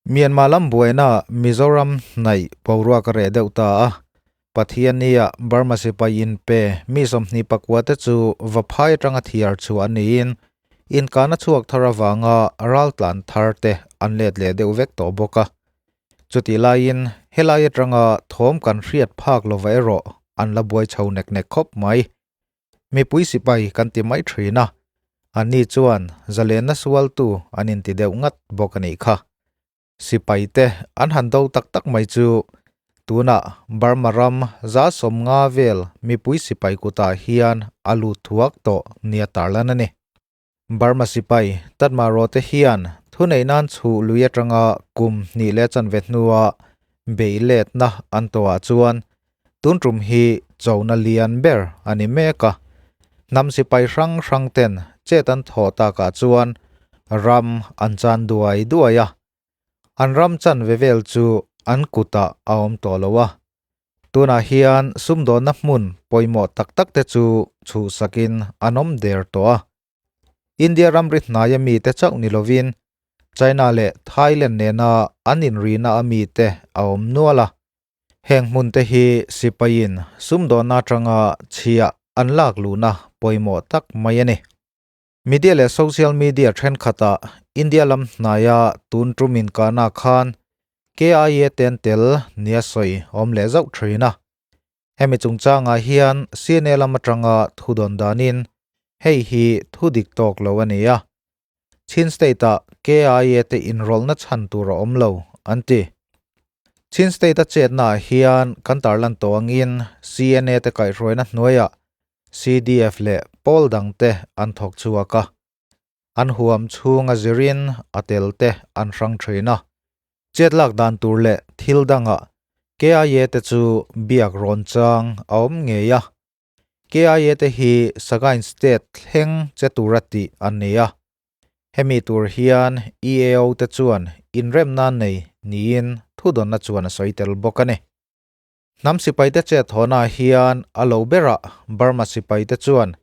Myanmar lam buaina Mizoram hnaih boruak a reh deuh ta a, Pathiannia Burma sipai inpe mi 29 te chu Vaphai atanga thiar chhuah a niin inkahna chhuak thar avanga raltlan thar te an let leh deuh vek tawh bawk a. Chutih laiin helai atanga thawm kan hriat phak lova erawh an la buai chho nek nek khawp mai. Mipui sipai kan ti mai thin a, anni chuan zalenna sualtu an inti deuh ngat bawk a nih kha. Sipaite an han do tak tak mai chu tunah Burma ram 150 vel mipui sipai kutah hian a lut thuak tawh nia tarlan a ni. Burma sipai Tatma Rawte hian thunei nan chhuh lui atanga kum hnih leh chanve hnua bei letna an tawhah chuan tun tum hi chona lian ber a ni mek a. Hnam sipai hrang hrang ten chet an thawh takah chuan ram an chan duai duai a. An ram chanve vel chu an kutah a awm tawh lo a. Tunah hian sumdawnna hmun pawimawh tak tak te chu chhuhsakin an awm der tawh a. India ramri hnaia mite chauh ni lovin China leh Thailand nena an inrina a mite a awm nual a. Heng hmun te hi sipaiin sumdawnna atanga chhia an lak luhna pawimawh tak mai a ni. Media leh social media thenkhatah India lam hnaia tun tum inkahna khan KIA ten tel nia sawi awm leh zauh thin a. Hemi chungchangah hian CNA lam atanga thu dawn danin hei hi thu dik tawk lo a ni a. Chin State-ah KIA te inrawlhna chhan tur a awm lo, an ti. Chin State-a chetnaah hian kan tarlan tawh angin CNA te kaihhruaina hnuaiah CDF leh pawl dangte an thawk chhuak a. An huam chhunga zirin a tel te an hrang thin a. Chet lak dan tur leh thil dangah KIA te chu biak rawn chang a awm ngei a. KIA te hi Sagaing State thleng che tura tih an ni a. Hemi tur hian EAO te chuan inremna nei niin thudawnna chuan a sawi tel bawk a ni. Hnam sipaite chet hawnah hian a lo berah Burma sipaite chuan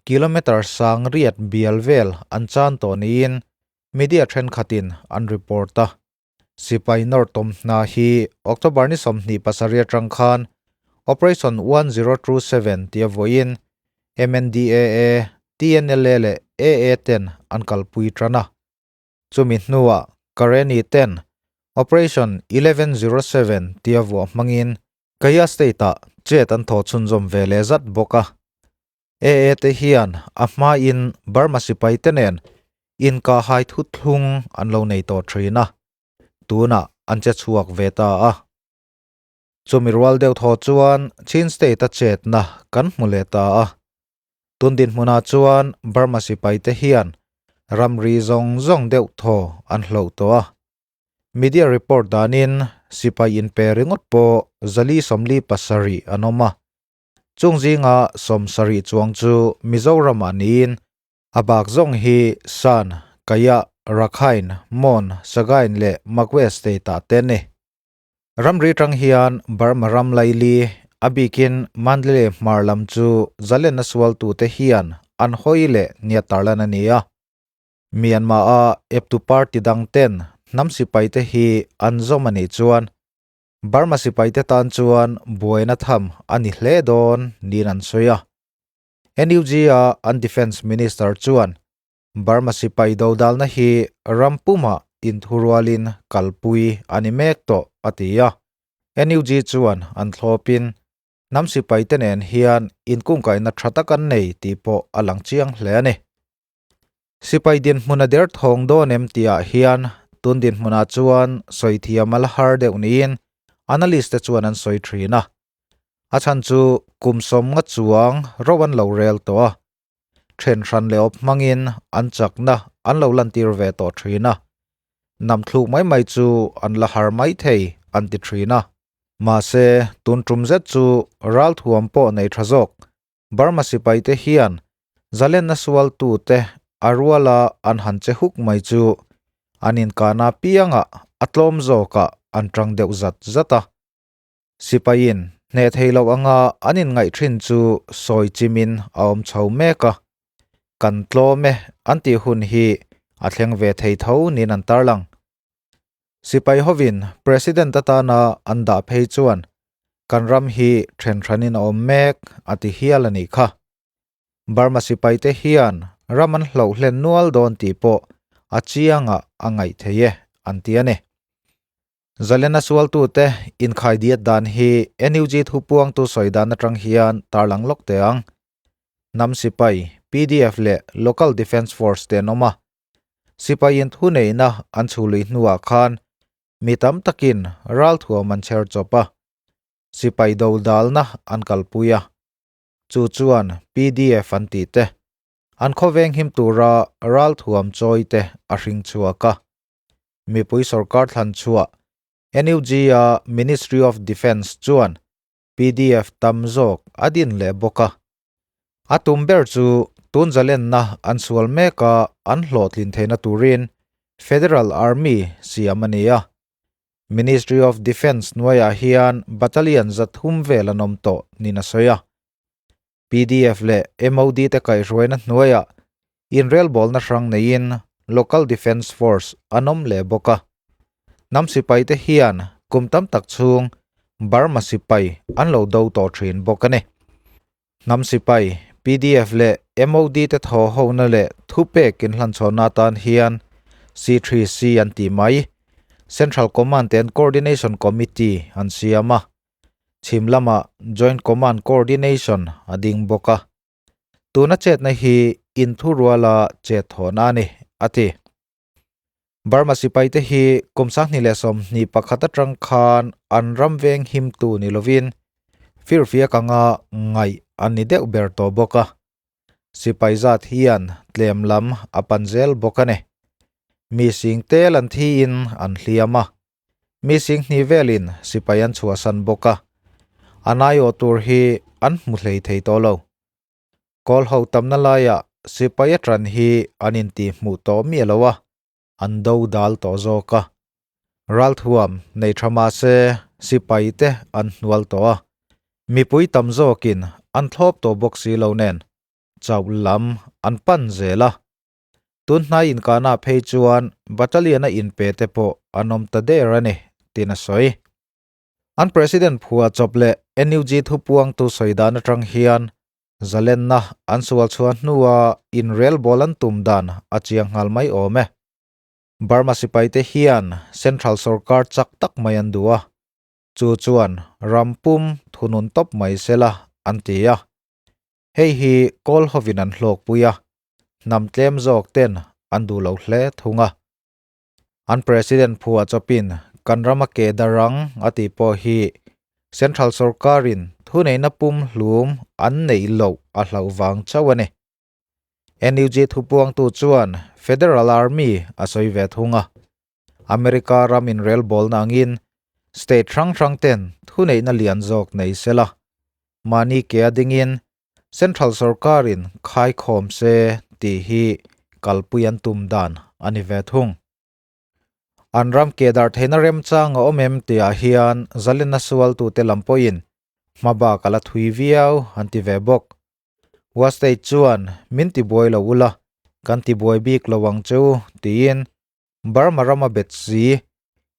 kilometre sang riat bial vel an chan tawh niin media thenkhatin an report a. Sipai nawr tawm hna hi October ni 27 atang khan Operation 1027 tia vawiin MNDAA, TNLA leh AA ten an kalpui tan a. Chumi hnuah Karenni ten Operation 1107 tia vuah hmangin Kayah State-ah chet an thaw chhunzawm ve leh zat bawk a. AA te hian a hmain Burma sipai te nen inkahhai thuthlung an lo nei tawh thin a, tunah an che chhuak ve ta a. Chumi rual deuh thaw chuan Chin State-a chetna kan hmu leh ta a. Tun dinhmunah chuan Burma sipaite hian ramri zawng zawng deuh thaw an hloh tawh a. Media report danin sipai inpe ringawt pawh 447 an awm a. Chung zinga 70 chuang chu Mizoramah niin a bak zawng hi Shan, Kayah, Rakhine, Mon, Sagaing leh Magwe state-ah te a ni. Ramri tang hian Burma ram laili, a bikin Mandalay hmar lam chu zalenna sualtute hian an hawi leh nia tarlan a ni a. Myanmar-a eptu party dang ten hnam sipaite hi an zawm a nih chuan Burma sipaite tan chuan buaina tham a ni hle dawn niin an sawi a. NUG-a an Defence Minister chuan Burma sipai dodalna hi ram pumah inthurualin kalpui a ni mek tawh, a ti a. NUG chuan an thlawpin hnam sipaite nen hian inkungkaihna tha tak an nei tih pawh a lang chiang hle a ni. Sipai dinhmun a der thawng dawn em tihah hian tun dinhmunah chuan sawi thiam a la har deuh niin analyst te chuan an sawi thin a. A chhan chu kum 50 chuang ro an lo rel tawh a. Then hran leh awp hmangin an chakna an lo lantir ve tawh thin a. Nam thluk mai mai chu an la har mai thei an ti thin a. Mahse, tun tum zet chu ralthuam pawh nei tha zawk. Burma sipaite hian zalenna sualtute a ruala an han che huk mai chu an inkahna piangah a tlawm zawkah an tang deuh zat zat a. Sipaiin hneh thei loh anga an inngaih thin chu sawi chimin a awm chho mek a, kan tlawm e an tih hun hi a thleng ve thei tho niin an tarlang. Sipai hovin President atana an dah phei chuan kan ram hi then hranin a awm mek a ti hial a nih kha. Burma sipaite hian ram an hloh hlen nual dawn tih pawh a chiangah a ngaih thei e an ti a ni. Zalena sualtute inkhaidiat dan hi NUG thupuangtu sawi dan atang hian tarlang lawk teh ang. Hnam sipai, pdf leh Local Defence Force te an awm a. Sipaiin thuneihna an chhului hnuah khan mi tam takin ralthuam an chher chawp a, sipai dodalna an kalpui a. Chu chuan pdf an tih te, an khawveng him tura ralthuam chawi te a hring chhuak a. Mipui sorkar thlan chhuah NUG-a Ministry of Defence chuan pdf tam zawk a din leh bawk a. A tum ber chu tun zalenna an sual meka an hlawhtlin theihna turin Federal Army siam a ni a. Ministry of Defence hnuaiah hian battalion 300 vel an awm tawh niin a sawi a. Pdf leh MOD te kaihhruaina hnuaiah inrelbawlna hrang neiin Local Defence Force an awm leh bawk a. Hnam sipaite hian kum tam tak chhung Burma sipai an lo do tawh thin bawk a ni. Hnam sipai, pdf leh MOD te thaw hona leh thupek inhlanchhawnna atan hian C3C an tih mai, Central Command and Coordination Committee an siam a. Chhim lamah Joint Command Coordination a ding bawk a. Tuna chetna hi inthuruala chet thawhna a ni, a ti. Burma sipaite hi kum 2021 atang khan an ram veng himtu ni lovin firfiak anga ngaih an ni deuh ber tawh bawk a. Sipai zat hian tlem lam a pan zel bawk a ni. Mi sing tel an thiin an hliam a. Mi sing hnih velin sipai an chhuahsan bawk a. An aiawh tur hi an hmu hlei thei tawh lo. Kawl ho tamna laiah sipai a tan hi an intih hmuh tawh miah lo a, an do dal tawh zawk a. Ralthuam nei tha mahse sipai te an hnual tawh a, mipui tam zawkin an thlawp tawh bawk si lo nen chauh lam an pan zel a. Tun hnai inkahna phei chuan battalion a inpe te pawh an awm ta der a ni, tiin a sawi. An President phua chawp leh NUG thupuangtu sawi dan atang hian zalenna an sual chhuah hnua inrelbawl an tum dan a chiang nghal mai awm e. Burma sipaite hian Central sorkar chak tak mai an duh a, chu chuan ram pum thunun tawp mai sela an ti a. Hei hi kawl hovin an hlawkpui a, hnam tlem zawk ten an duh lo hle thung a. An President phuah chawpin kan rama ke darang a tih pawh hi Central sorkarin thuneihna pum hlum an neih loh a hlauh vang chauh a ni. NUG thupuangtu chuan Federal Army a sawi ve thung a. America ram inrelbawlna angin state hrang hrang ten thuneihna lian zawk nei sela, mahni ke a dingin Central sorkarin khaikhawm se tih hi kalpui an tum dan a ni ve thung. An ram ke dar theihna remchang a awm em tihah hian zalenna sualtute lam pawhin hmabak a la thui viau an ti ve bawk. Wa State chuan min tibuai lo ula, kan tibuai bik lo ang che u tiin Burma rama bet si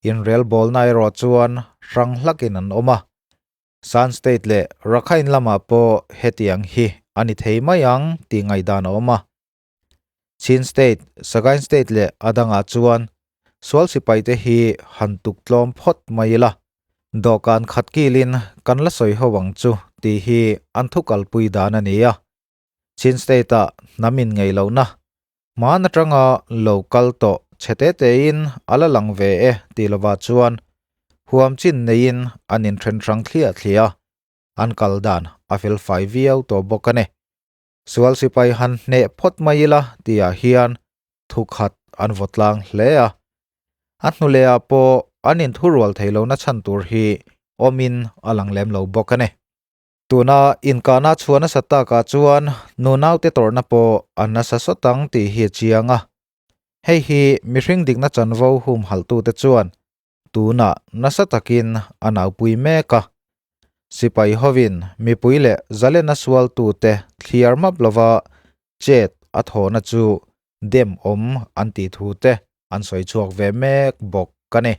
inrelbawlna erawh chuan hrang hlakin an awm a. Shan State leh Rakhine lamah pawh hetiang hi a ni thei mai ang tih ngaihdan a awm a. Chin State, Sagaing State leh a dangah chuan sual sipaite hi han tuk tlawm phawt mai ila, dawhkan khat kilin kan la sawi ho ang chu tih hi an thu kalpui dan a ni a. Chin State-ah hnam inngeih lohna hman atanga lo kal tawh chhe te tein a la lang ve e tih lovah chuan huam chin neiin an inthen hrang thliah thliah a, an kal dan a fel fai viau tawh bawk a ni. Sual sipai han hneh phawt mai ila tihah hian thu khat an vaw tlang hle a, a hnu lehah pawh an inthurual thei lohna chhan tur hi awmin a lang lem lo bawk a ni. Tuna inkahna chhuah nasa takah chuan nu naute tawrhna pawh a nasa sawt ang tih hi a chiang a. Hei hi mihring dikna chanvo humhalhtute chuan tunah nasa takin a naupui mek a. Sipai hovin mipui leh zalena sualtute thliar map lova chet a thawhna chu dem awm an tih thute an sawi chhuak ve mek bawk a ni.